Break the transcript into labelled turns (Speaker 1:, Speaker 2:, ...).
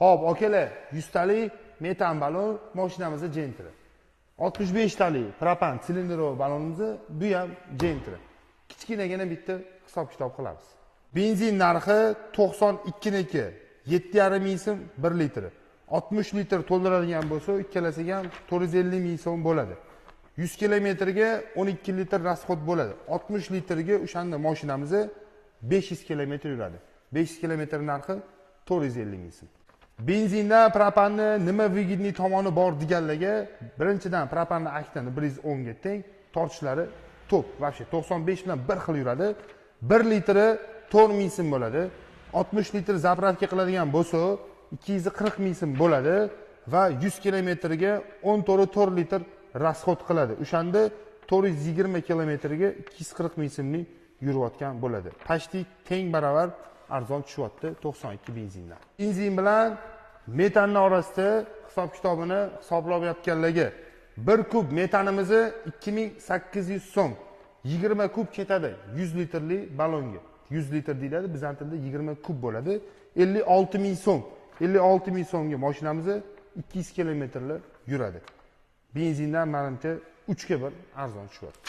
Speaker 1: Xo'p, akalar, 100 talik metan balon mashinamizda Gentra. 65 talik propan silindr balonimiz, bu ham Gentra. Kichkinagina bitta hisob kitob qilamiz. Benzin narxi 92 niki, 7,5 ming so'm 1 litri. 60 litr to'ldiradigan bo'lsa, ikkalasiga ham 450 ming so'm bo'ladi. 100 kilometrga 12 litr расход bo'ladi. 60 litrga o'shanda mashinamiz 500 kilometr yuradi. 500 kilometr narxi 450 ming so'm. Benzinda propanni nima выгодный tomoni bor deganlarga, birinchidan, propanni oktani 110 ga teng, tortishlari to'p, вообще 95 bilan bir xil yuradi. 1 litri 4 ming so'm bo'ladi. 60 litr заправка qiladigan bo'lsa, 240 ming so'm bo'ladi va 100 kilometrga 14,4 litr расход qiladi. O'shanda 420 kilometrga 240 ming so'mlik yurayotgan bo'ladi. Почти teng barobar arzon tushyapti 92 benzindan. Benzin bilan metanni orasida hisob kitobini hisoblayotganlarga, 1 kub metanimizni 2800 so'm, 20 kub ketadi 100 litrli ballonga. 100 litr deyiladi, bizning tilda 20 kub bo'ladi. 56 ming so'm. 56 ming so'mga mashinamizni 200 kilometrli yuradi. Benzindan, manimcha, 3 ga 1 arzon tushyapti.